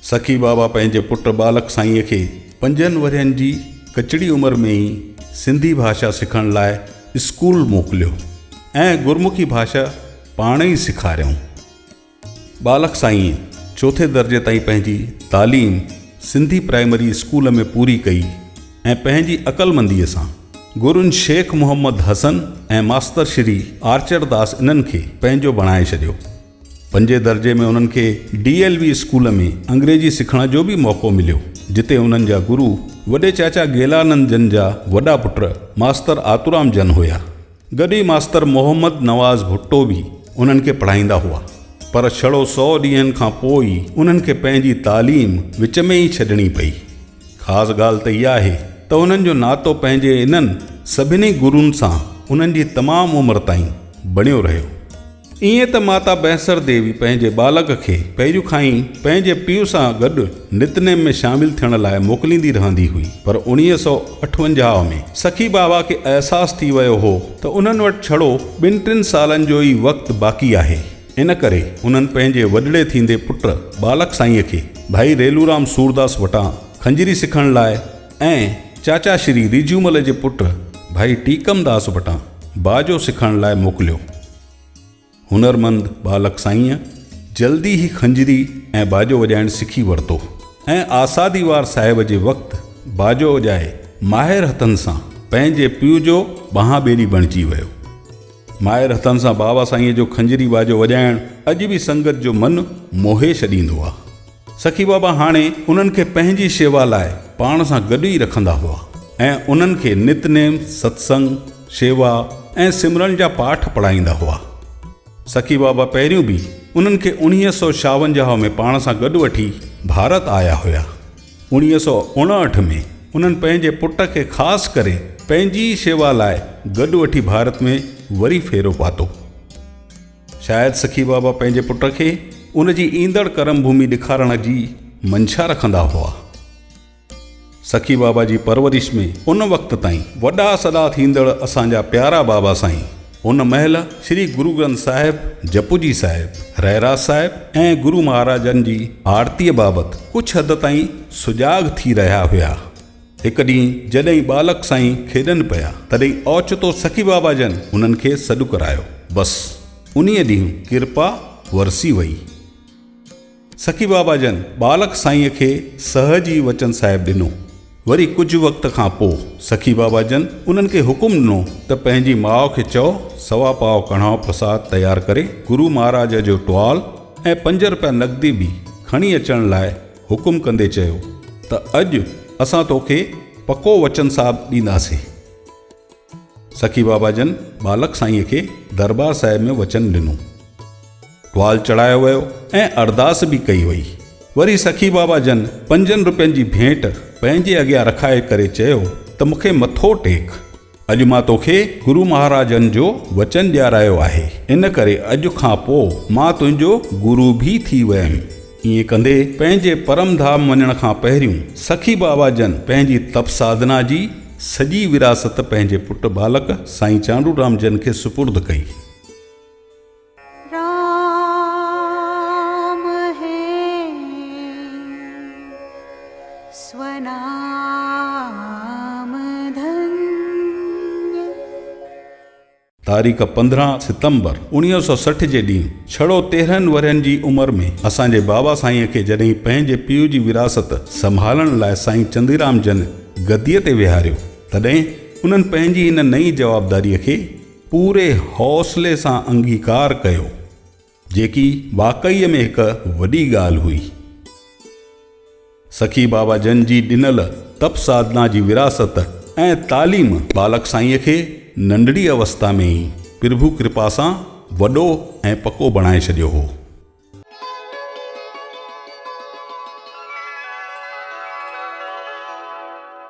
سخي بابا پنهنجي پٽ ٻالڪ سائينء کي پنجن ورهين جي ڪچڙي عمر ۾ ئي سنڌي ڀاشا سکڻ لاء اسڪول موڪليو ۽ گرمکي ڀاشا پاڻ ئي سيکاريائون. ٻالڪ سائينء چوٿين درجي تائين پنهنجي تعليم سنڌي پرائمري اسڪول ۾ پوري ڪئي ۽ پنهنجي عقلمنديء سان گرن شيخ محمد حسن ۽ ماستر شري آرچر داس انهن کي پنهنجو بڻائي ڇڏيو. پنجين درجي ۾ انهن کي ڊي ايل وي اسڪول ۾ انگريزي سکڻ جو به موقعو مليو، جتي انهن جا گرو وڏي چاچا گيلانند جن جا وڏا پٽ ماستر آتورام جن هيا. گڏ ئي ماستر محمد نواز ڀٽو به انهن کي پڙهائيندا هئا. پر ڇڙو سئو ڏينهن کان پوء ئي انهن کي پنهنجي تعليم وچ ۾ ئي ڇڏڻي پئي. خاص ڳالهه ته اها آهي ته انهن جو ناتو پنهنجي انهن سڀني گرون سان انهن جي تمام عمر تائين بڻيو رهيو. ائين ته ماتا بهنسر ديوي پنهنجي ٻالڪ کي پهريون کان ئي پنهنجي پيء سان گڏ نتنيم ۾ شامل ٿيڻ لاء موڪليندي رهندي هئي، پر 1958 ۾ سخي بابا کي احساس ٿي ويو هو ته انهن وٽ ڇڙو ٻن ٽن سالن جو ئي وقت باقي آهي، ان ڪري انهن پنهنجي وڏڙي ٿيندي پٽ ٻالڪ سائينء کي ڀائي ريلورام سورداس وٽان خنجري سکڻ لاء ۽ چاچا شري ريجومل جي پٽ ڀائي ٽيڪمداس وٽان باجو سکڻ لاء موڪليو. هنرمند ٻالڪ سائينء جلدي ئي خنجري ۽ باجو وڄائڻ سکي ورتو ۽ آسادي وار صاحب جي وقت باجو وڄائي ماهر هٿن سان پنهنجي پيء جو ٻانهن ٻيلي بڻجي ويو. ماهر هٿن سان بابا سائينء جو خنجري باجو وڄائڻ اڄ به سنگت جو من موهي ڇڏيندو آ. سخي بابا هاڻي انهن کي پنهنجي شيوا لاء پاڻ سان گڏ ئي رکندا هئا ۽ انهن کي نت نيم، ستسنگ، شيوا ۽ سمرن جا پاٺ پڙهائيندا هئا. سخي بابا پهريون به انهن کي اوڻيهه سئو ڇاونجاهه ۾ پاڻ سان گڏ وٺي ڀارت آيا هيا. 1959 ۾ انهن پنهنجي پٽ کي خاص ڪري پنهنجي ئي شيوا لاء گڏ وٺي ڀارت ۾ وري ڦيرو پاتو. شايد سخي بابا پنهنجي پٽ کي ان جي ايندڙ ڪرم ڀومي ڏيکارڻ جي منشا رکندا هئا. سخي بابا جي پرورش ۾ ان وقت تائين وڏا سڏا ٿيندڙ اسان جا پيارا بابا سائين ان مهل شري گرو گرنٿ صاحب، جپوجي صاحب، رهراس صاحب ۽ گرو مهاراجن جي آرتيء بابت ڪجهه حد تائين سجاڳ ٿي رهيا هيا. هڪ ڏينهن جڏهن ٻالڪ سائين کيڏن پيا تڏهن اوچتو سخي بابا جن انهن کي سڏ ڪرايو. بس انهيء ڏينهن ڪرپا ورسي وئي. سخي بابا جن ٻالڪ سائينء کي سهج ئي وچن صاحب ڏنو. وري ڪجهه وقت کان پوء سخي بابا جن انهن کي حڪم ڏنو ته پنهنجي ماء کي چئو سوا پاء ڪڻاهه پرساد تيار ڪري گرو مهاراج جو ٽوال ۽ پنج رپيا نقدي به کڻي اچڻ لاء حڪم ڪندي چيو ته اڄ اسان توکي پڪو وچن صاحب ڏينداسين. سخي بابا جن ٻالڪ سائينء کي دربار صاحب ۾ وچن ڏنو. ٽوال چڙهايو ويو ۽ ارداس به ڪئي وئي. وري سخي بابا جن پنجن روپين جي ڀينٽ پنهنجي اڳيان رکائي ڪري چيو ته مون کي مٿو ٽيڪ. اڄ مان توکي گرو مهاراجن جو وچن ڏيارايو آهي، ان ڪري اڄ کان پوء مان تنهنجو گرو به ٿي ويم. ائين ڪندي پنهنجي پرم ڌام وڃڻ کان پهريون سخي بابا جن پنهنجي تپ ساڌنا جي سڄي وراثت پنهنجي پٽ ٻالڪ سائين چانڊو رام جن کي سپرد ڪئي. رام هي سونام ڌنيه. تاريخ 15 ستمبر 1960 جي ڏينهن ڇڙو تيرهن ورهين جي عمر ۾ اسان جي بابا سائينء کي جڏهن پنهنجي پيء جي وراثت سنڀالڻ لاء سائين چنديرام جن گديء تي ويهاريو تڏهن انهن پنهنجي ان نئين جوابداريء کي پوري حوصلي سان انگيڪار ڪيو جيڪي واقعي ۾ هڪ وڏي ڳالهه هئي. سخي بابا جن جي ڏنل تپ ساڌنا جي وراثت ۽ تعليم ٻالڪ سائينء کي ننڍڙي اوستا ۾ ئي پرڀو ڪرپا سان وڏو ۽ پڪو بڻائي ڇڏيو هو.